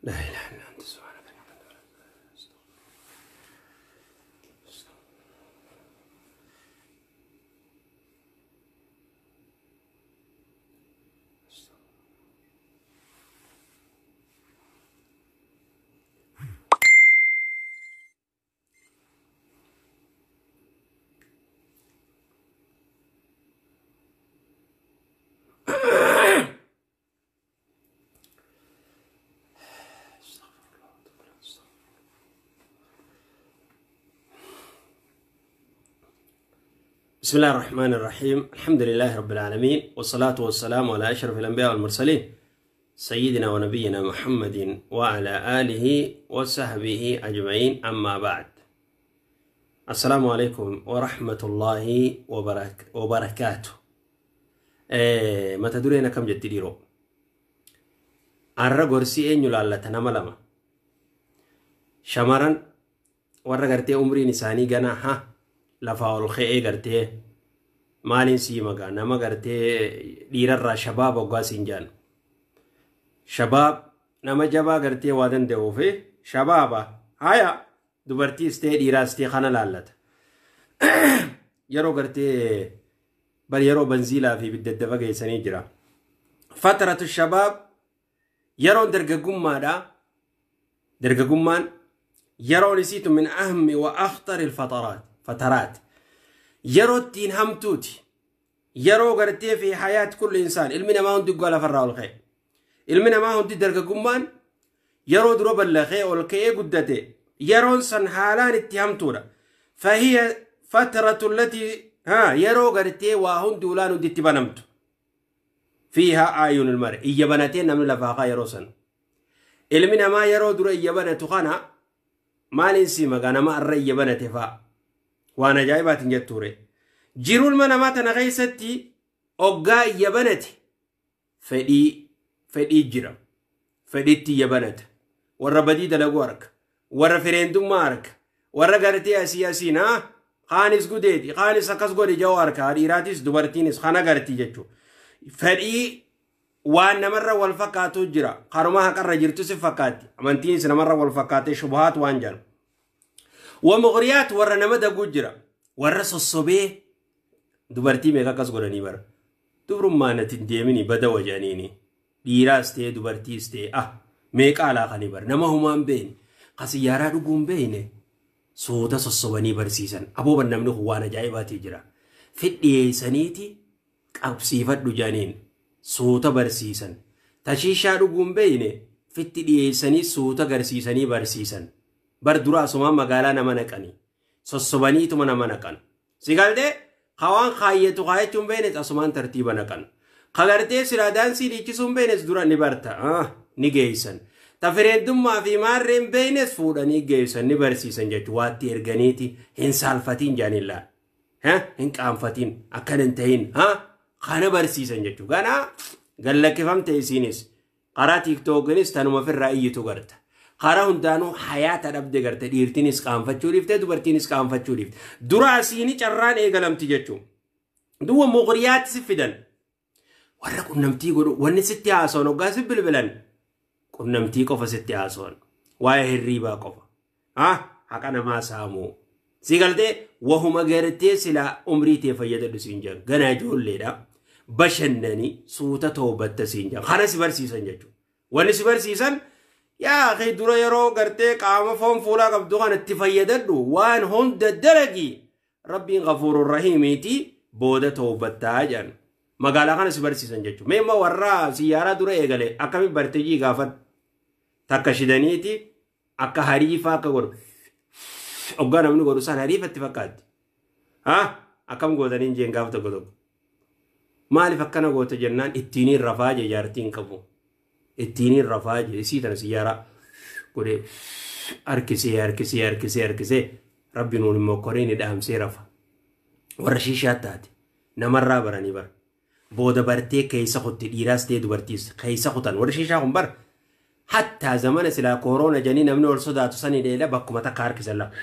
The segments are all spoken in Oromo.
لا إله إلا أنت سبحانك. بسم الله الرحمن الرحيم. الحمد لله رب العالمين، والصلاة والسلام على أشرف الأنبياء والمرسلين، سيدنا ونبينا محمد وعلى آله وصحبه أجمعين، أما بعد. السلام عليكم ورحمة الله وبركاته. mata dureen akkam jetti dhiiroo? Arra gorsii eenyu laallata? Nama lama. Shamaran warra gartee umriin isaanii ganaa ha lafaa ol ka'ee, gartee maaliin sii magaa, nama gartee dhiirarraa shabaaba hoggaa siin jaan. Shabaab nama jabaa gartee waa danda'uu fi shabaaba haya dubartiis ta'e dhiiraas ta'e kana laallata. Yeroo gartee bar yeroo banziilaa fi ibidda geessanii jira. فترة الشباب yeroon dargaggummaadha. Dargaggummaan yeroon isiitu من أهم وأخطر الفترات فترات yeroo ittiin hamtuuti. Yeroo gartee في حياة كل إنسان, ilmi namaa hundi guggaa lafarraa ol ka'e. Ilmi namaa hundi dargaggummaan yeroo dura ballaqee ol ka'ee guddate, yeroon san haalaan itti hamtuudha. فهي فترة التي ها yeroo gartee waa hundi ulaan hundi itti banamtu. فيها أعين المرء, iyya banatee namni lafaa kaa yeroo san. Ilmi namaa yeroo dura iyya banatu kana maaliin sii magaa, nama arra iyya banate fa'a. Waan ajaa'ibaatiin jettuure. Jiruu ilma namaa tana keessatti oggaa iyya banate fedhii fedhii jira. Fedhiitti iyya banata. Warra badii dalaguu arga. Warra fireendummaa arga. Warra gartee asii asiin haa kaanis gudeeti kaanis akkas godhe ja'u arga. Dhiiraatis dubartiinis kana gartii jechuudha. Fedhii waan namarra wal fakkaatu jira. Karuma haqarra jirtu si fakkaatti. Amantiinis namarra wal fakkaatee shubuhaat waan jedhu. ومغريات warra nama daguu jira. Warra sossobee dubartii meeqa akkas godhanii bara. Dubrummaa natti hin deemini bada wajaniini. Dhiiraas ta'e dubartiis ta'e meeqa alaaqanii bara. Nama humaan beekne. Kasiyyaaraa dhuguu hin beekne. Soota sossobanii barsiisan. Abooban namni kun waan ajaa'ibaatii jira. Fidhiyeessaniiti qabsiifadhu jedhaniin soota barsiisan. Tashiishaa dhuguu hin beekne fitti dhiyeessanii soota garsiisanii barsiisan. Bar dura asumaan magaalaa nama naqanii. Sossobaniituma nama naqan. Si galtee hawaan kaayyatu kaayyachuu hin beeknes asumaan tartiiba naqan. Kagartee silaa daansii dhiichisuu hin beeknes dura ni barta. Ni geessan. Tafireendummaa fi maarreen beeknes fuudhanii geessan, ni barsiisan jechuudha. Waatti erganiiti hin saalfatiin jedhaniin laal. Hin qaanfatiin, akkana hin ta'in kana barsiisan jechuudha. Ganaa gallakkifamte isiinis karaa TikTokinis tanuma ofirraa iyyitu garta. Karaa hundaanuu hayaata dhabde garte, dhiirtinis qaanfachuu dhiifte, dubartiinis qaanfachuu dhiifte. Dura asiini carraan eegalamti jechuudha. Duwwa muqriyaatti si fidan. Warra qunnamtii godhu wanni sitti haasawan hoggaa si bilbilan qunnamtii qofa sitti haasawan. Waa'ee hirriibaa qofa. Haqa namaa saamuu. Si galtee wahuma gartee silaa umrii tee fayyadadhu siin jedhan. Ganaa ijoolleedha. Bashannanii suuta toobatta siin jedhan. Kana si barsiisan jechuudha. Wanni si barsiisan yaa akhi, dura yeroo gartee qaama foon fuulaa qabdu kana itti fayyadadhu, waan hunda dalagi, Rabbiin غفور رحيم iiti, booda toobattaa jedhan. Magaalaa kana si barsiisan jechuudha. Mee immoo warra siyyaaraa dura eegale akkamitti bartejii gaafadhu. Takka shidaniiti akka hariifaa akka godhu. Hoggaa namni godhu san hariifatti fakkaatti. Haa, akkam gootanii jeen gaaf tokko tokko. Maaliif akkana goota jennaan, ittiin rafaa jee, jaartiin qabu. Ittiin rafaa jee, isii tana siyyaaraa godhee harkisee harkisee harkisee harkisee, rabbi nuun immoo koree ni dhaamsee rafa. Warra shiishaa taate namarraa baranii bara. Booda bartee keessa kutti, dhiiraas ta'e dubartiis keessa kutan warri shiishaa kun bara. Hattaa zamana silaa kooroona janii namni ol sodaatu sanii dheela bakkuma takka harkisan lafa.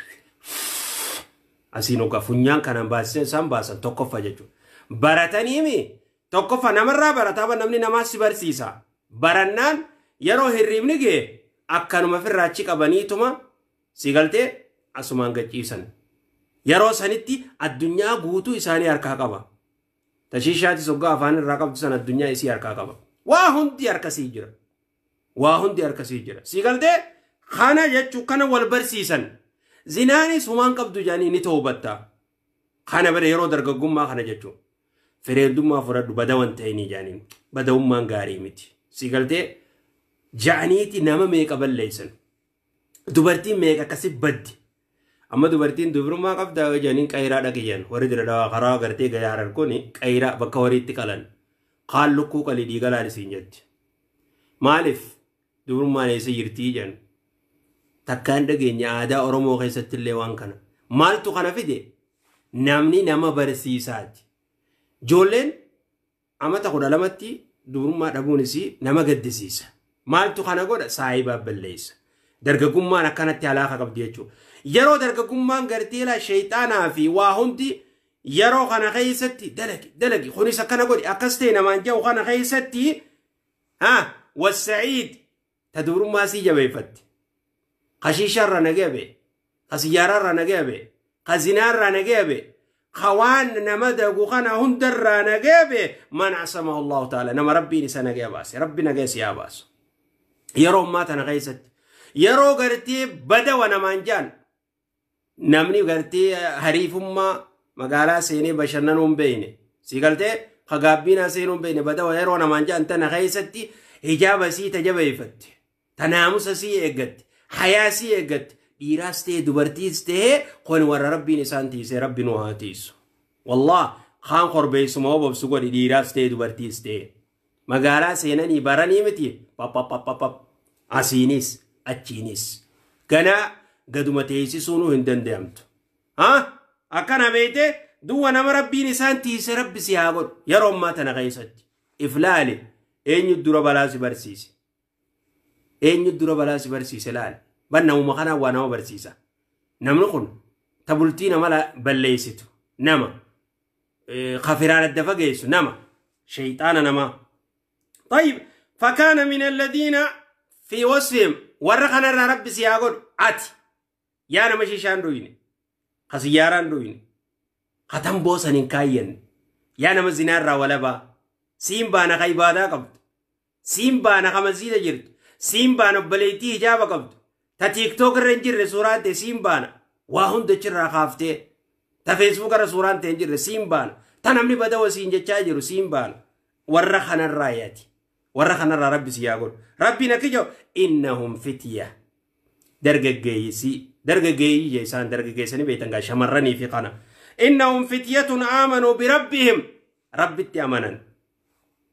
Asiin hoggaa funyaan kanaan baasisan isaan baasan tokkoffa jechuudha. Barataniimi tokkoffa namarraa barataa, namni namaa si barsiisa. Barannaan yeroo hirriibni ga'e Akkanuma ofirraa achi qabaniituma si galtee asumaan gachiisan. Yeroo sanitti addunyaa guutuu isaanii harkaa qaba. Tashiishaatis hoggaa afaan irraa qabdu san addunyaa isii harkaa qaba. Waa hundi harkasii jira. Waa hundi harkasii jira. Si galtee kana jechuu kana wal barsiisan. Zinaanis humaan qabdu jaanii ni toobatta. Kana bira yeroo dargaggummaa kana jechuun. Fireendummaa fudhadhu badawan ta'inii jaaniin. Badawummaan gaarii miti. Si galtee ja'aniiti nama meeqa balleessan. Dubartiin meeqa akkasi baddi. Amma dubartiin dubrummaa qabdaa jaaniin qayiraa dhaqiyyan. Warri dira dhawaa karaa gartee gayaa harar kun qayiraa bakka horiitti qalan. Kaan lukkuu qalii dhiigalaan isiin jetti. Maaliif dubrummaan eessa jirtii jedhan. Takkaan dhageenya aadaa Oromoo keessatti illee waan kana. Maaltu kana fide? Namni nama barsiisaati. Ijoolleen amata 12tti dubrummaa dhabuun isii nama gaddisiisa. Maaltu kana godha? Saayibaa balleessa. Dargaggummaan akkanatti alaaka qabdi jechuudha. Yeroo dargaggummaan garteelaa sheexaanaa fi waa hundi yeroo kana keessatti dalagi dalagi kunis akkana godhi akkas ta'e namaan jedhu kana keessatti wasa'iid ta dubrummaa sii jabeeffatti. Ka shiishaarraa nagee ba'e, ka siyyaaraarraa nagee ba'e, ka zinaarraa nagee ba'e, ka waan nama dagu kana hundarraa nagee ba'e man asamahu Allahu ta'ala nama rabbiin isa nagee baase rabbi nagee si haa baasu. Yeroo ammaa tana keessatti yeroo gartee badawa namaan jaan namni gartee hariifummaa magaalaa seenee bashannanuu hin beekne si galtee ka gaabbiinaa seenuu hin beekne badawa yeroo namaan jaan tana keessatti hijaaba sii tajabeeffatte ta naamusa sii eeggatte hayaa sii eeggatte dhiiraas ta'e dubartiis ta'e kun warra rabbiin isaan tiisee rabbi nu haa tiisu. Wallah kaan korbeessuma obobsu godhi dhiiraas ta'e dubartiis ta'e magaalaa seenanii baranii miti pappappappap asiinis achiinis ganaa gaduma teessisuunuu hin danda'amtu. Akkana beekte duwwa nama rabbiin isaan tiise rabbi si haa godhu yeroo ammaa tana keessatti iflaale eenyu dura balaa si barsiise. Eenyu dura balaa si barsiise laale. Ban namuma kanaan waa nama barsiisa. Namni kun ta bultii nama balleessitu nama kafiraan adda fageessu nama shayxaana namaa. طيب فكان من الذين في وصفهم warra kanarraa rabbi si haa godhu ati yaa nama shishaan dhuyne ka siyyaaraan dhuyne ka tamboo san hin kaayyanne yaa nama zinaarraa walabaa siin baana ka ibaadaa qabdu siin baana ka masjiida jirtu siin baana obboleettii hijaaba qabdu ta tiiktook irra hin jirre suuraan ta'e siin baana waa hunda achirraa kaaftee ta feesbuuk irra suuraan ta'e hin jirre siin baana ta namni badawa siin jechaa jiru siin baana warra kanarraa yaati. Warra kanarraa rabbi si haa godhu. Rabbiin akka jedhu innahum fitya. Dargaggeessii dargaggeeyyii isaan dargaggeessanii beektan gaa shamarranii fi kana. Innahum fityatun aamanuu birabbihim rabbitti amanan.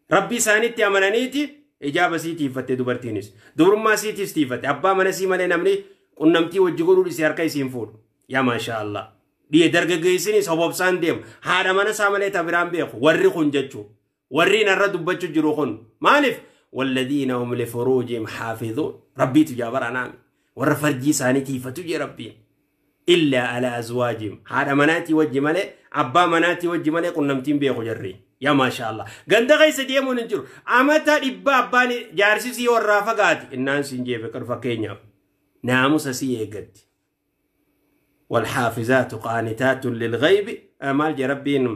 Rabbi isaanitti amananiiti ijaaba sii tiifatte dubartiinis. Dubrummaa siitis tiifatte abbaa mana sii malee namni qunnamtii wajji godhuu isii harka isiin fuudhu. Yaa maashaa Allah. Dhiye dargaggeessinis hobobsaan deemu. Haadha mana isaa malee ta biraan beeku warri kun jechuudha. Warri narra dubbachuu jiru kun maaliif walladhiina hum lifuruujihim xaafizuun rabbiitu jaabara naami warra farjii isaanii tiifatu jee rabbiin illaa ala azwaajihim haadha manaatii wajji malee abbaa manaatii wajji malee qunnamtiin beeku jarri yaa maashaa Allah ganda keessa deemuun hin jiru amata dhibba abbaan jaarsisii warraa fagaati innaan siin jeefe qadu fakkeenyaaf naamusa sii eeggatti والحافظات قانتات للغيب maal jee rabbiin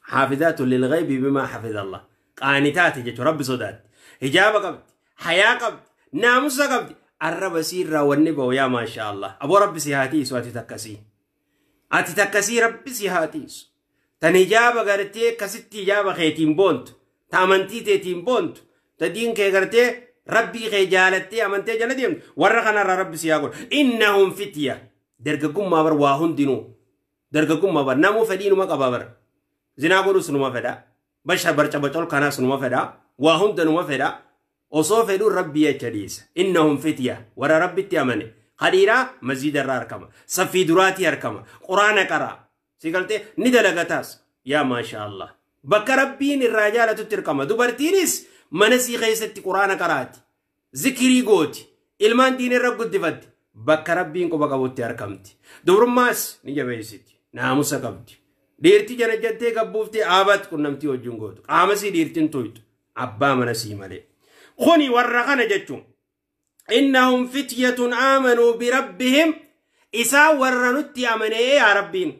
حافظات للغيب بما حفظ الله قانتات جت رب صدات حجاب قبض حياة قبض ناموس قبض الرب سير والنبو يا ما شاء الله أبو رب سيهاتيس واتي تكسي أتي تكسي رب سيهاتيس تنجاب قرتي كستي جاب خيتين بونت تامنتي تيتين بونت تدين كي قرتي ربي خي جالتي أمنتي جالتي ورخنا رب سياقول إنهم فتية درقكم ما بر واهن دينو درقكم ما بر نامو فدينو ما قبابر زنا godhus numa fedha basha barca bacol kanaas numa fedha waa hunda numa fedha osoo fedhuun rabbii jecha dhiisa innahum fitya warra rabbitti amane kadhiiraa masjiida irraa argama saffii duraatii argama quraana qaraa si galtee ni dalagataas yaa maashaa Allah bakka rabbiin irraa jaalatutti argama dubartiinis mana sii keessatti quraana qaraati zikirii gooti ilmaan diin irra guddifatti bakka rabbiin quba qabutti argamti dubrummaas ni jabeessiti naamusa qabdi dhiirti jana jettee gabbuuftee aabat qunnamtii wajjin gootu qaama sii dhiirtiin tuytu abbaa mana sii malee kuni warra kana jechuun Innahum fityatun aamanuu birabbihim, isaan warra nutti amanee yaa Rabbiin.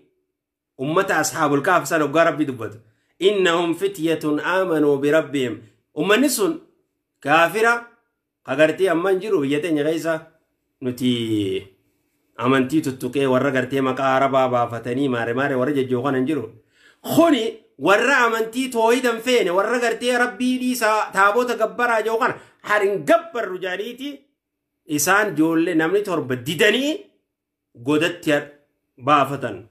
Ummata ashaabul kaaf san hoggaa Rabbi dubbatu. Innahum fityatun aamanuu birabbihim. Ummanni sun kaafira kagartee amma hin jiru biyya teenya keessa nuti amantii tuttuqee warra gartee maqaa arabaa baafatanii maare maare warra jejjoo kana hin jiru. Kuni warra amantii toohidan feene warra gartee Rabbii dhiisaa taabota gabbaraa jiru kana harin gabbarru jaaniiti isaan ijoollee namni 7 didanii godatti baafatan.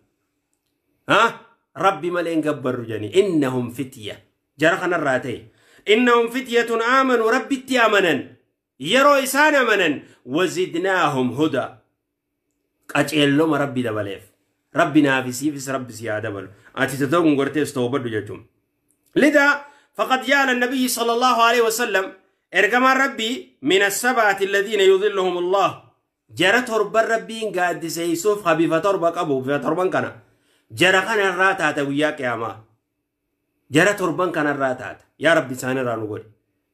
Ha? Rabbi malee hin gabbarru jaanii. Innahum fitya. Jara kanarraa ta'e. Innahum fityatun aamanuu Rabbitti amanan. Yeroo isaan amanan wazidnaahum hudaa. Qaceelloma Rabbi dabaleef. Rabbi naafisiifis Rabbi si haa dabalu. Ati tatoon gortees toobadhu jechuun. Lidaa faqad jaala nabiyyi sallallahu alaihi wasallam ergamaan Rabbii min as-sab'ati alladhiina yudhilluhum Allah. Jara torban Rabbiin gaaddiseessuuf habifa 7 qabu bifa 7 kana. Jara kanarraa taata guyyaa qiyaamaa. Jara 7 kanarraa taata. Yaa Rabbi isaanirraa nu godhi.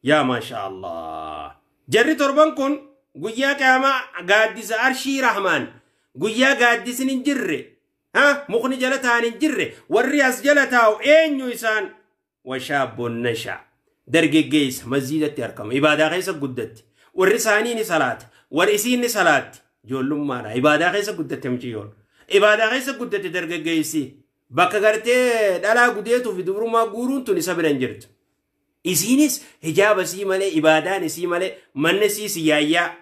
Yaa maasha Allah. Jarri 7 kun guyyaa qiyaamaa gaaddisa arshii Rahmaan. Guyyaa gaaddisin hin jirre. Ha? Mukni jala ta'an hin jirre. Warri as jala taa'u eenyu isaan? Washaabboon nasha. Dargaggeessa masjiidatti argama. Ibaadaa keessa guddatti. Warri isaanii ni salaata. Warri isiin ni salaatti. Ijoollummaadha. Ibaadaa keessa guddatte mucayyoon. Ibaadaa keessa guddatte dargaggeessi. Bakka gartee dhalaa gudeetuu fi dubrummaa guuruun tun isa bira hin jirtu. Isiinis hijaaba isii malee, ibaadaan isii malee, manni isii si yaayyaa,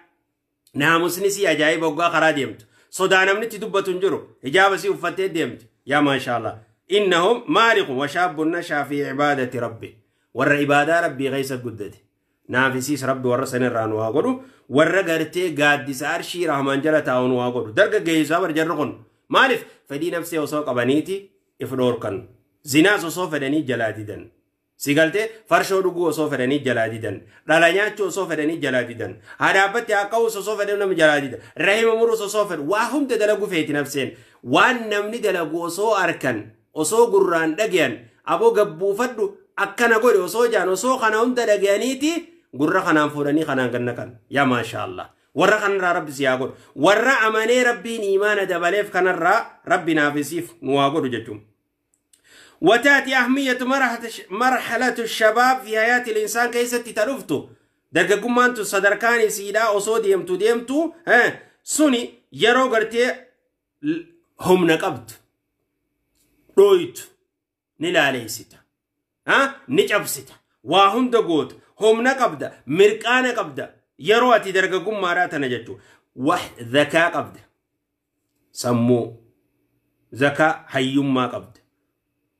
naamusni isii ajaa'iba hoggaa karaa deemtu. Sodaa namni itti dubbatu hin jiru. Hijaaba isii uffattee deemti. Yaa maashaallah. Innahum maaliqun washaabbun nashaa fi ibaadati rabbi. Warra ibaadaa Rabbii keessa guddate. Naafisiis Rabbi warra sanirraa nu haa godhu. Warra gartee gaaddisa arshii Rahmaan jala taa'u nu haa godhu. Dargaggeessaa bar jarri kun. Maaliif fedhii nafsee osoo qabaniiti if dhoorkan. Zinaas osoo fedhanii jalaa didan. Si galtee farshoo dhuguu osoo fedhanii jalaa didan. Dhala nyaachuu osoo fedhanii jalaa didan. Haadhaabbatti haa ka'uus osoo fedhanii namni jalaa didan. Rahima muruus osoo fedhu. Waa hunda dalagu feeti nafseen. Waan namni dalagu osoo arkan, osoo gurraan dhagayan, aboo gabbuufadhu akkana godhe osoo jaan osoo kana hunda dhagayaniiti gurra kanaan fuudhanii kanaan ganna kan. Yaa maashaallah. Warra kanarraa Rabbi si haa godhu. Warra amanee Rabbiin imaana dabaleef kanarraa Rabbi naafisiif nu haa godhu jechuun. وتأتي أهمية مرحلة الشباب في حياة الإنسان كيست تلفتو درجة أنتو صدركاني سيدا أصو ديمتو ديمتو ها سوني يرو قرتي هم نقبت رويت نلاليستا ها نجبستا واهم دقوت هم نقبدا مرقانا قبدا يرو أتي درجة ماراتا نجتو واحد ذكاء قبدا سمو ذكاء حيوم ما قبدا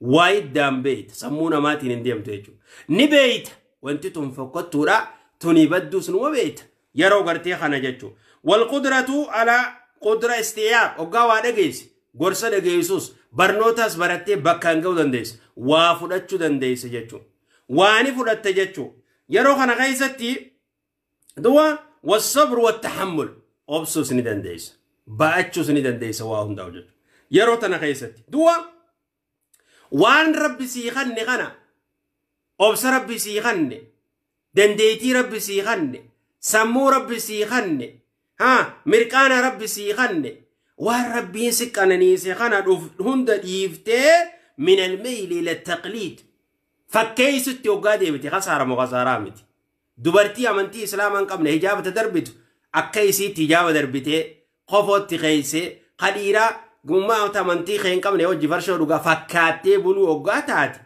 وايد دام بيت سمونا ما تين ديمتو يجو نبيت وانت تنفقت ترى تنبدو سنو بيت يرو غرتي خنا جچو والقدرة على قدرة استيعاب اوغا دغيس غورسا دغيسوس برنوتاس برتي بكانغو دنديس وا فدچو دنديس جچو واني فدت جچو يرو خنا غيستي دوا والصبر والتحمل اوبسوس ني دنديس باچو سني دنديس وا هنداو جچو يرو تنا غيستي دوا وان ربي سيخني غنا أبس ربي سيخني دنديتي ربي سيخني سمو ربي سيخني ها مركانا ربي سيخني وان ربي سكنني سيخنا هند ديفتي من الميل إلى التقليد فكيس تيوغادي بتي خسارة مغسارة متي دبرتي أمنتي إسلاما قبل هجابة دربت أكيسي تجابة دربتي قفوت تخيسي قديرة gummaa amantii hin qabne hojii farshoo dhugaa fakkaattee buluu hoggaa taate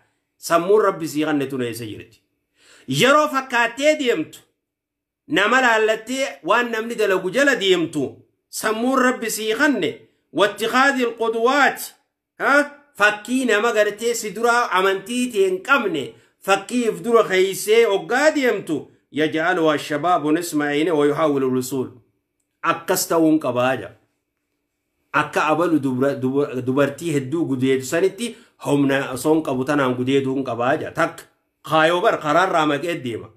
sammuun Rabbi sii kanne tun eessa jirti. Yeroo fakkaattee deemtu nama laallattee waan namni dalagu jala deemtu sammuun Rabbi sii kanne wattikaadhi alqudwaati fakkii nama gartee si duraa amantii hin qabne fakkii if dura keeysee hoggaa deemtu yaj'aluha ashabaabu nisma'ine wa yuhaawilu al-wusuul akkas ta'uun qabaa jira. Akka abalu dubartii hedduu gudeetu sanitti humna osoon qabu tanaan gudeetuu hin qabaa jira. Takka kaayoo bar karaarraa maqee deema.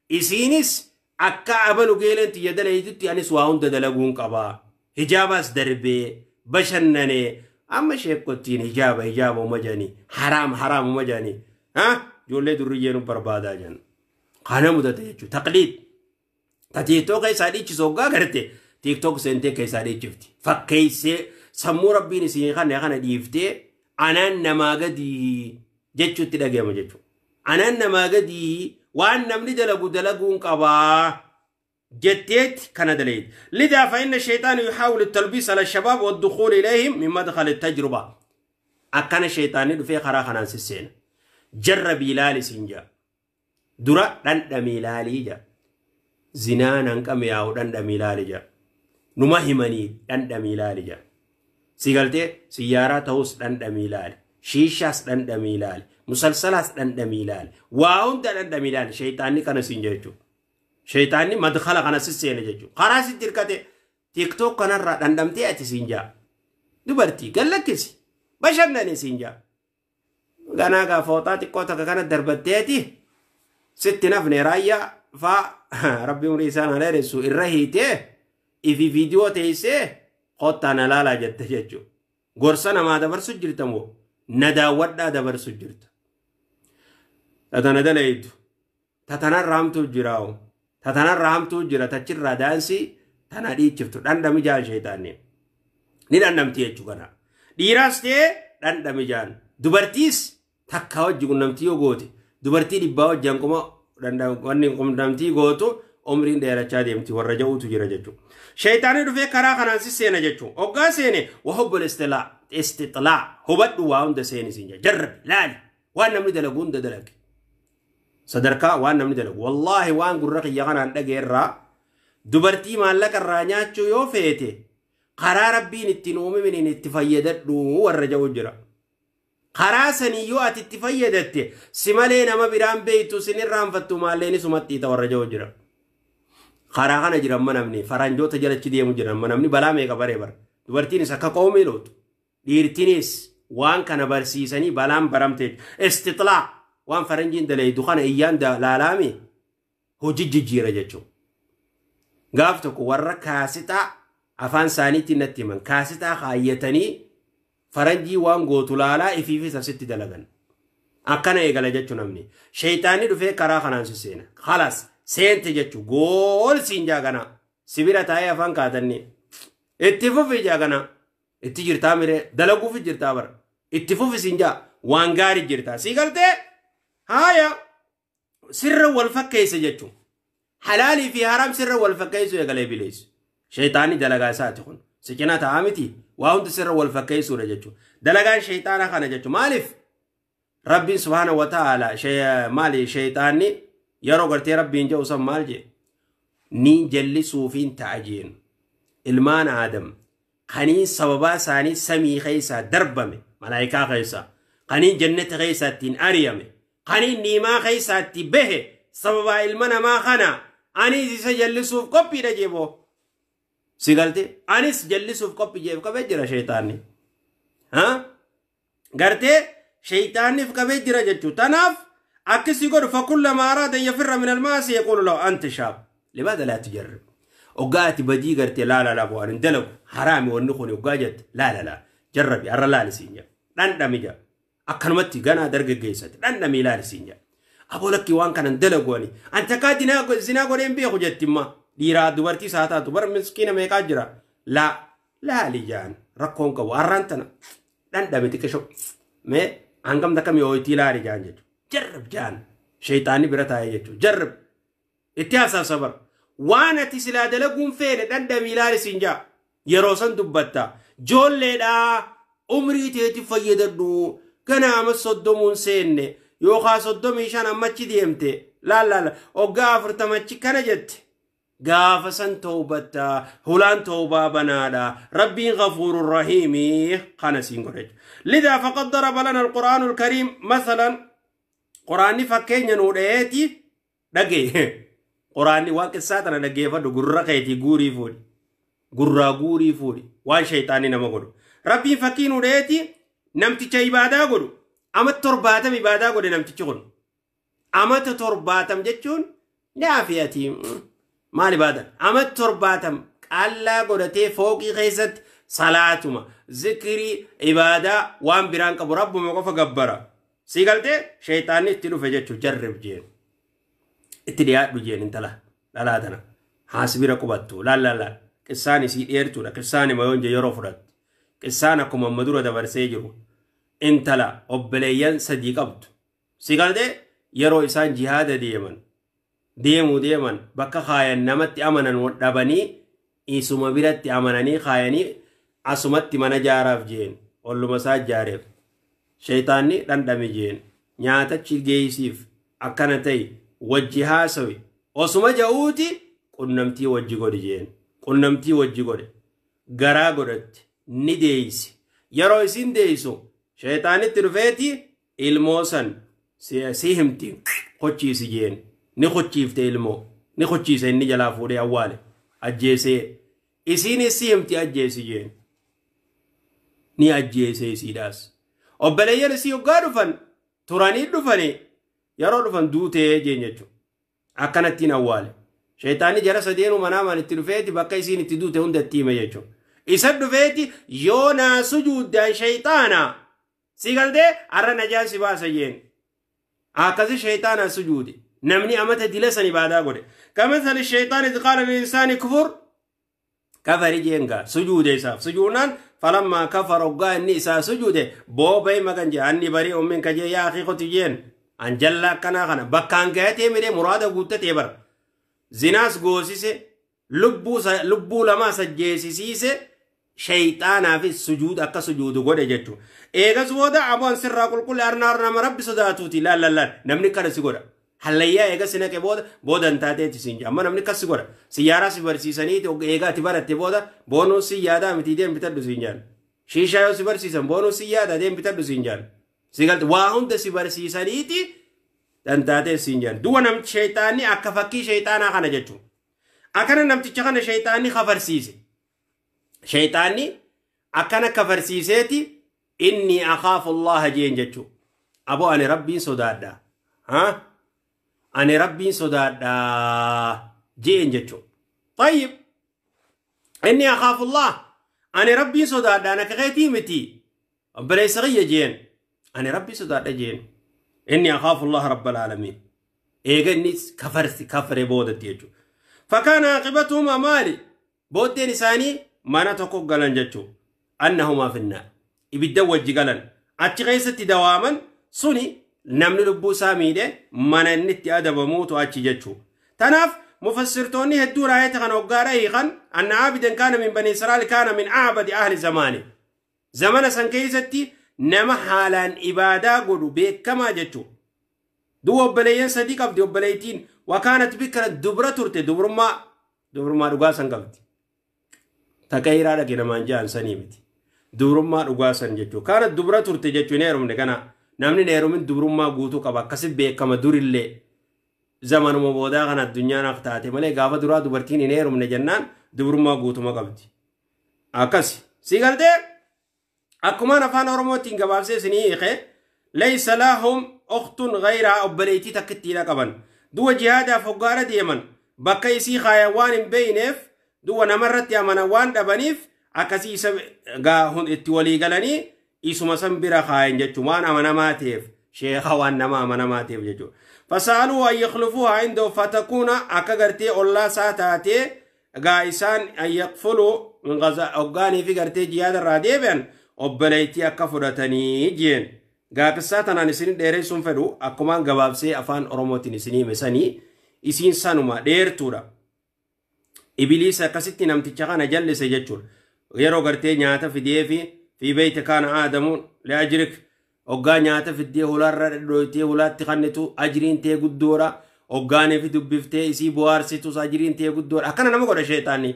Isiinis akka abalu geeleen xiyya dalayiitutti anis waa hunda dalaguu hin qabaa. Hijaabaas darbee bashannanee amma sheekottiin hijaaba hijaaba uma jedhanii haraam haraam uma jedhanii ijoollee durriyyee nu barbaadaa jiran. Kana mudate jechuudha. Taqliid. Ta TikTok keessaa dhiichisu hoggaa garte TikTok seentee keessaa dhiichifti. Fakkeessee sammuu rabbiin isin kana dhiiftee anaan namaa gadii jechuutti dhagahama jechuudha. Anaan namaa gadii waan namni dalagu dalaguun qabaa jetteet kana dalayti. لذا فإن الشيطان يحاول التلبيس على الشباب والدخول إليهم من مدخل التجربة. Akkana shayxaanni dhufee karaa kanaan sisseena. Jarrabii ilaali siin jaa. Dura dhandhamii ilaalii jaa. Zinaan hanqame yaa'u dhandhamii ilaali jaa. Numa himanii dhandhamii ilaali jaa. Si galtee siyyaaraa ta'us dhandhamii ilaali. Shiishaas dhandhamii ilaali. Musalsalaas dhandhamii ilaali. Waa hunda dhandhamii ilaali. Shayxaanni kana siin jechuudha. Shayxaanni madkhala kana sisseena jechuudha. Karaa sitti hirkate TikTok kanarraa dhandhamtee ati siin jaa. Dubartii gallakkisi. Bashannani siin jaa. Ganaa gaa fooxaa xiqqoo takka kana darbatteeti sitti nafne raayyaa faa rabbi umrii isaan haa dheeressu irra hiitee ifi viidiyoo teessee kottaa na laalaa jette jechuudha. Gorsa namaa dabarsu jirta moo na daawwadhaa dabarsu jirta. Tatana dalaytu tatanarra hamtuu jiraa'u tatanarra hamtuu jira tachirraa daansii tana dhiichiftu dhandhami jaan sheexaanni ni dhandhamti jechuu kana. Dhiiraas ta'ee dhandhami jaan dubartiis takka wajji qunnamtii yoo goote dubartii dhibbaa wajji hanquma wanni qunnamtii gootu umriin dheerachaa deemti warra ja'uutu jira jechuudha. Shayxaanni dhufee karaa kanaan si seena jechuudha. Hoggaa seene wahubbul istixlaa hubadhu waa hunda seeni siin jira. Jarrabi laali waan namni dalagu hunda dalage. Sadarkaa waan namni dalagu wallaahi waan gurra kiyya kanaan dhageerraa dubartii maallaqa irraa nyaachuu yoo feete karaa rabbiin ittiin uumaminiin itti fayyadadhu warra ja'u jira. Karaa sanii yoo ati itti fayyadatte si malee nama biraan beektu sin irraanfattu maalleen isumatti hiita warra ja'u jira. Karaa kana jira amma namni faranjoota jalachi deemu jira amma namni balaa meeqa baree bara. Dubartiinis akka qoomii lootu. Dhiirtinis waan kana barsiisanii balaan baramte. Istixlaa waan faranjiin dalaydu kana iyyaan laalaame hojii jijjiira jechuudha. Gaaf tokko warra kaasixaa afaan isaaniitiin natti himan kaasixaa kaayyatanii faranjii waan gootu laalaa ifiifis asitti dalagan. Akkana eegala jechuu namni. Shayxaanni dhufee karaa kanaan si seena. Khalaas seente jechuu gool siin jaaganaa. Sibira taa'ee afaan kaatanni. Itti fufi jaaganaa. Itti jirtaa miree dalaguufi jirtaa bara. Itti fufi siin jaa waan gaarii jirtaa. Sii galtee haaya sirra wal fakkeessa jechuun. Halaalii fi haraam sirra wal fakkeessu eegalee bileessu. Shayxaanni dalagaa isaati kun. Si cinaa taa'aa miti waa hundi sirra wal fakkeessuudha jechuudha. Dalagaan shayxaana kana jechuudha. Maaliif? Rabbiin subhaana wa ta'ala maali shayxaanni yeroo gartee rabbiin jedhu san maal jedhe? Niin jallisuufiin ta'a jeen. Ilmaan Aadam kaniin sababaa isaanii samii keessaa darbame malaayikaa keessaa kaniin jannata keessaa ittiin ari'ame kaniin niimaa keessaa itti bahe sababaa ilma namaa kana anis isa jallisuuf qophiidha jeeboo. Si galte anis jallisuuf qophii jeef qabee jira shayxaanni. Gartee shayxaanniif qabee jira jechuudha. Tanaaf akkasii godhu fakullama araada yafirra min almaasi yaquulu lahu anta shaab limaadha laa tujarrib. Hoggaa ati badii gartee laa laa laa waan hin dalagu haraami wanni kun hoggaa jette laa laa laa jarrabi har'a laali siin jedha. Dhandhami jedha. Akkanumatti ganaa dargaggeessatti dhandhami ilaali siin jedha. Aboo lakkii waan kana hin dalagu ani. Ani takkaa zinaa godhee hin beeku jetti imma. Dhiiraa dubartii isaa taatu bara miskiina meeqaa jira. Laa laali jaan rakkoon qabu har'aan tana dhandhame xiqqisho. Mee hangam takka mi'ooyitii laali jaan jechuudha. Jarrab jaan shayxaanni bira taa'ee jechuudha. Jarrab itti haasaaf sabar. Waan ati silaa dalaguun feene dhandhamii ilaali siin jaa. Yeroo san dubbatta. Joolleedhaa umrii teetiif fayyadadhu. Ganaa amma 30 seenne yookaan 35 ammachi deemte laal laal hoggaa 40 kana jette. Gaafa san tawbatta hulaan tawbaa banaadha rabbiin ghafuurur rahiimi kana siin godhe. Lidaa faqad daraba lana alqur'aanu alkariim masalan quraanni fakkeenya nuu dhaheeti dhagee quraanni waan qissaa tana dhaggeeffadhu gurra keetii guurii fuudhi gurraa guurii fuudhi waan shayxaanni nama godhu. Rabbiin fakkii nuu dhaheeti namticha ibaadaa godhu ama 70 ibaadaa godhe namtichi kun amata 70 jechuun naafiyatii maal ibaadan ama 70 qaallaa godhatee fooqii keessatti salaatuma zikrii ibaadaa waan biraan qabu rabbuma qofa gabbara. Si galtee shayxaanni itti dhufe jechuu jarrib jeen itti dhiyaadhu jeen intala dhalaa tana Haasbira qubattu laal laal laal qissaan isii dheertuudha. Qissaan ima yoon yeroo fudhattu qissaan akkuma amma dura dabarsee jiru intala obboleeyyan sadii qabdu si galtee yeroo isaan jihaada deeman deemuu deeman bakka kaayan namatti amanan dhabanii isuma biratti amananii kaayanii asumatti mana jaaraaf jeen olluma isaa jaareef shaytaanni dhandhame jeen nyaatachi geeysiif akkana ta'e wajji haasawi osuma ja'uuti qunnamtii wajji godhi jeen qunnamtii wajji godhe garaa godhatte ni deeysi yeroo isin deeysu shaytaanitti dhufeeti ilmoo san si himti kochiisi jeen ni kochiifte ilmoo ni kochiise inni jalaa fuudhee awwaale ajjeesee isiin si himti ajjeesi jeen ni ajjeesee isiidhaas obboleeyyan isii hoggaa dhufan turanii dhufanii yeroo dhufan duutee jeen jechuudha akkanattiin awwaale shaytaanni jara sadeenuu manaamaan itti dhufeeti bakka isiin itti duute hunda itti hime jechuudha isa dhufeeti yoo naa sujuuddaan shaytaana si galtee arra najaan si baasa jeen akkasi shaytaanaan sujuude namni amata dila san ibaadaa godhe kamathali shaytaan idh qaala lilinsaani kufur kafari jeengaa sujuude isaaf sujuudnaan falammaa kafara hoggaa inni isaa sujuude boobay magan jee anni barii ummin ka jee yaa akii koti jeen an jalla akkanaa kana bakkaan gayatee midhee muraada guuttatee bara zinaas goosise lubbuu lamaa sajjeesisiise shayxaanaafis sujuud akka sujuudu godhe jechuudha. Eegas booda aboon sirraa qulqulle arnaar nama rabbi sodaatuuti laal laal laal namni kana si godha. Hallayyaa eegas si naqe booda booda hin taateeti siin amma namni akkas si godha. Siyyaaraa si barsiisaniiti eegaa ati baratte booda boonuun si yaadaa miti deem bitadhu siin jaan. Shiishaa yoo si barsiisan boonuun si yaadaa deem bitadhu siin jaan. Si galte waa hunda si barsiisaniiti dantaatee siin jaan. Du'a namti shayxaanni akka fakkii shayxaanaa kana jechuudha. Akkana namticha kana shayxaanni kafarsiise. Shayxaanni akkana kafarsiiseeti inni akhaafu Allaha jeen jechuudha. Aboo ani rabbiin sodaadha. Ani rabbiin sodaadha jeen jechuudha. Tayyib inni akhaafu Allah ani rabbiin sodaadha ana kakeetii miti. Obboleessa kiyya jeen ani rabbiin sodaadha jeen. Inni akhaafu Allah rabbal aalamiin. Eega inni kafarsi kafare boodatti jechuudha. Fakkaana aqibatuhuma maali? Booddeen isaanii mana tokko galan jechuudha. Annahumaa finnaar. Ibidda wajji galan. Achi keessatti dawaaman suni namni lubbuu isaa miidhe mana inni itti adabamuutu achi jechuudha. Tanaaf mufassirtoonni hedduu raayata kan hoggaadha hiikan anna aabidan kaana min bani Israa'el kaana min aabadi ahli zamaani. Zamana san keessatti nama haalaan ibaadaa godhu beekamaa jechuudha. Du'a obboleeyyan sadii qabdi obboleeytiin wakaanat bikra dubra turte dubrummaa dhugaa san qabdi. Takayraa dhaqe namaan ja'an sanii miti. Dubrummaa dhugaa san jechuudha. Kaanat dubra turte jechuun heerumne kana namni heerumin dubrummaa guutuu qaba akkasi beekama durillee zamanuma boodaa kana addunyaan akka taate malee gaafa duraa dubartiin hin heerumne jennaan dubrummaa guutuma qabdi. Akkasi si galtee akkumaan afaan Oromootiin gabaabsee isinii hiike laysa lahum ukhtun ghayraa obboleettii takkittiidha qaban. Du'a jihaadaaf hoggaara deeman bakka isii kaayan waan hin beeyneef du'a namarratti amanan waan dhabaniif akkasii isa itti walii galanii isuma san bira kaayan jechuun waan amanamaa ta'eef sheekha waan nama amanamaa ta'eef jechuudha. Fasaaluu an yakhlufuuhaa indoo fatakuuna akka gartee ollaa isaa taatee gaa isaan an yaqfuluu hoggaanii fi gartee jihaada irraa deebi'an obboleettii akka fudhatanii jeen. Gaaqissaa tanaan isin dheeressuun fedhu akkumaan gabaabsee afaan Oromootiin isin hime sanii isiin sanuma dheertuudha. Ibiliisa akkasitti namticha kana jallise jechuudha. Yeroo gartee nyaata fidee fi beeyte kaana aadamuun li'ajrik hoggaa nyaata fiddee hulaarra dhadhooytee hulaatti kannitu ajriin tee guddoodha. Hoggaanii fi dubbiftee isii bohaarsitus ajriin tee guddoodha. Akkana nama godha sheexaanni.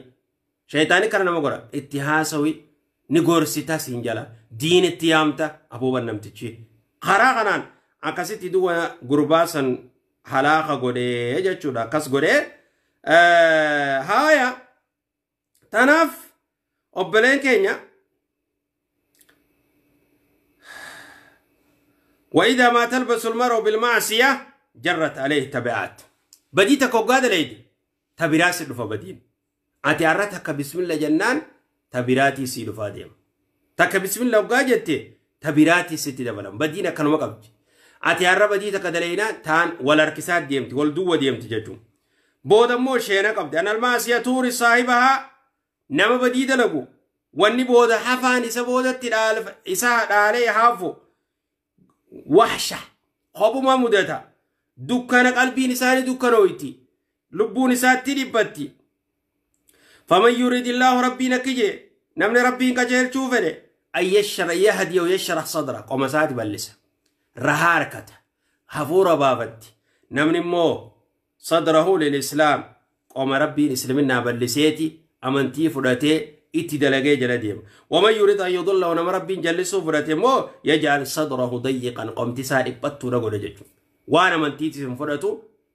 Sheexaanni kana nama godha. Itti haasawi ni gorsita siin jala. Diin itti yaamta abooban namtichi. Karaa kanaan akkasitti du'a gurbaa san halaaka godhee jechuudha. Akkas godhee haaya tanaaf obboleen keenya وإذا ما تلبس المرء بالمعصية جرت عليه تبعات. بديتك وقاد ليدي تبراس دفا بدين. أتي أرتك بسم الله جنان تبراتي سي دفا ديم. تك بسم الله وقاجتي تبراتي ستي دبلم بدينا كانوا مقبج. أتي أرى بديتك دلينا تان والاركسات ديمتي والدوة ديمتي جتو. Booda immoo sheena qabdi. An almaasiya tuuri saahibahaa nama badii dalagu. Wanni booda hafaan isa boodatti isa dhaalee hafu. Wahsha kophuma mudata. Dukkana qalbiin isaanii dukkanooyti. Lubbuun isaatti dhibbatti. Faman yuridillaahu rabbiin akki jee namni rabbiin qajeelchuu fedhe an yahdiya yashrah sadra qoma isaati bal'isa. Rahaa harkata. Hafuura baafatti. Namni immoo sadrahu lilislaam qoma rabbiin islaminaa bal'iseeti amantii fudhatee itti dalagee jala deema. Waman yurid an yudillahu nama rabbiin jallisuu fudhate immoo yaj'al sadrahu dayyiqan qomti isaa dhiphattuudha godha jechuudha. Waan amantiitis hin fudhatu,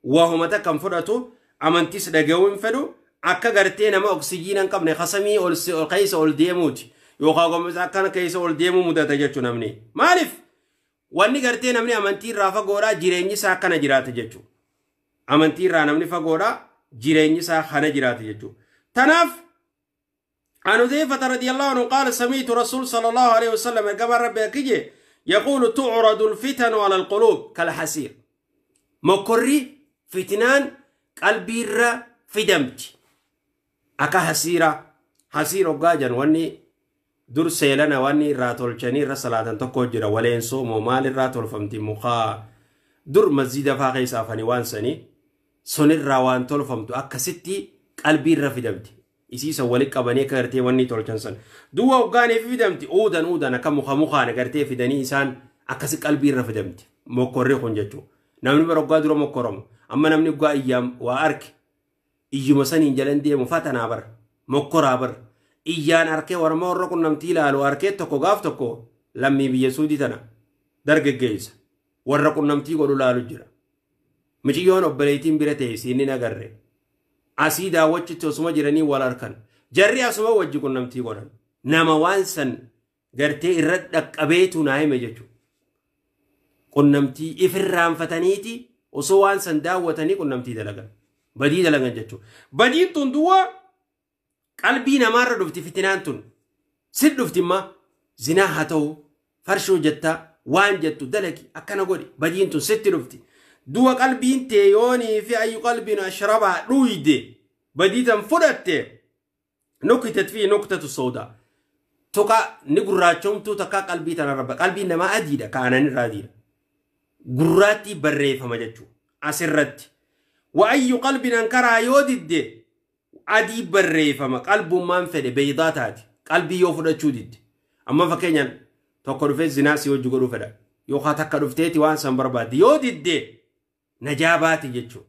wahuma takka hin fudhatu, amantiis dhaga'uu hin fedhu, akka gartee nama oksijiina hin qabne kasamii ol keessa ol deemuuti. Yookaan gombisaa akkana keessa ol deemuu mudata jechuudha namni. Maaliif? Wanni gartee namni amantii irraa fagoodhaa jireenyi isaa akkana jiraata jechuudha. Amantii irraa namni fagoodhaa jireenyi isaa kana jiraata jechuudha. Tanaaf عن حذيفة رضي الله عنه قال سمعت رسول صلى الله عليه وسلم كما ربي أكيجي يقول تعرض الفتن على القلوب كالحسير. مكري فتنان قلبي الر في دمت أكا حسيرة حسير وقاجا واني در سيلنا واني راتول جني رسالة تكوجرا ولين صوم ومال راتول فمتي مخا در مزيد فاقي سافني وانسني سنر روان تول فمتو أكا ستي قلبي الر في دمت isiisa walitti qabanii akka gartee wanni tolchan san. Duwwa hoggaanii fi fidamti uudan uudan akka muka mukaan gartee fidanii isaan akkasi qalbii irra fidamti. Mokkorri kun jechuudha. Namni bara hoggaa dura mokkoramu. Amma namni hoggaa iyyaam waa arke iyyuma saniin jalan deemu fatanaa bara mokkoraa bara. Iyyaan arkee warma warra qunnamtii ilaalu arkee tokko gaaf tokko lammii biyya suudii tana dargaggeessa. Warra qunnamtii godhu ilaalu jira. Miciyyoon obboleettiin bira ta'e isiin ni agarre. Asii daawwachitti osuma jiranii wal harkan. Jarri asuma wajji qunnamtii godhan. Nama waan san gartee irra dhaqqabeetu naa hime jechuudha. Qunnamtii ifirraanfataniiti osoo waan san daawwatanii qunnamtii dalagan. Badii dalagan jechuudha. Badiin tun duwwaa qalbii namaarra dhufti fitinaan tun. Sit dhufti immoo zinaa haa ta'u farshoo jettaa waan jettu dalagi akkana godhi badiin tun sitti dhufti. Du'a qalbiin tee yoonii fi ayyu qalbiin ashrabaa dhuyde badiitan fudhatte nukitat fi nuktatu soodaa. Tuqa ni gurraachomtuu takka qalbii tanarra qalbiin namaa adiidha kaanan irraa adiidha. Gurraattii barreeffama jechuudha asirratti. Wa ayyu qalbiin ankaraa yoo didde adii barreeffama qalbummaan fedhe beeydaa taati qalbii yoo fudhachuu didde. Amma fakkeenyaan tokko dhufee zinaa si hojii godhuu fedha yookaan takka dhufteeti waan san barbaadde yoo didde najaa baati jechuudha.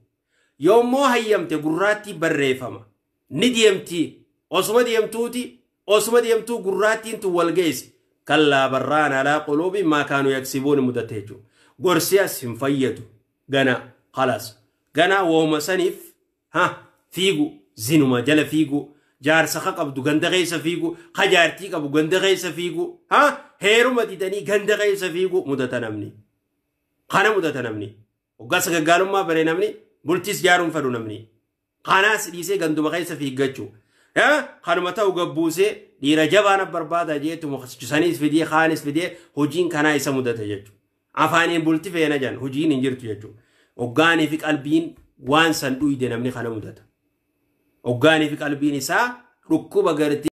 Yoommoo hayyamte gurraattii barreeffama. Ni deemti. Osuma deemtuuti. Osuma deemtuu gurraattiin tun wal geessi. Kallaa barraan alaa quluubi maa kaanuu yaksibuun mudate jechuudha. Gorsi as hin fayyadu. Gana khalaas. Gana wooma saniif fiigu zinuma jala fiigu jaarsa ka qabdu ganda keessa fiigu ka jaartii qabu ganda keessa fiigu heeruma didanii ganda keessa fiigu mudata namni. Kana mudata namni. Hoggaasa gaggaalummaa bare namni bultiis jaaruun fedhu namni. Kanaas dhiisee ganduma keessa fiiggachuu. Kanuma ta'u gabbuusee dhiira jabaan barbaada jeetu saniis fidee kaanis fidee hojiin kanaa isa mudata jechuudha. Afaaniin bulti feena jedhan hojiin hin jirtu jechuudha. Hoggaanii fi qalbiin waan san dhuyde namni kana mudata. Hoggaanii fi qalbiin isaa dhukkuba gartee.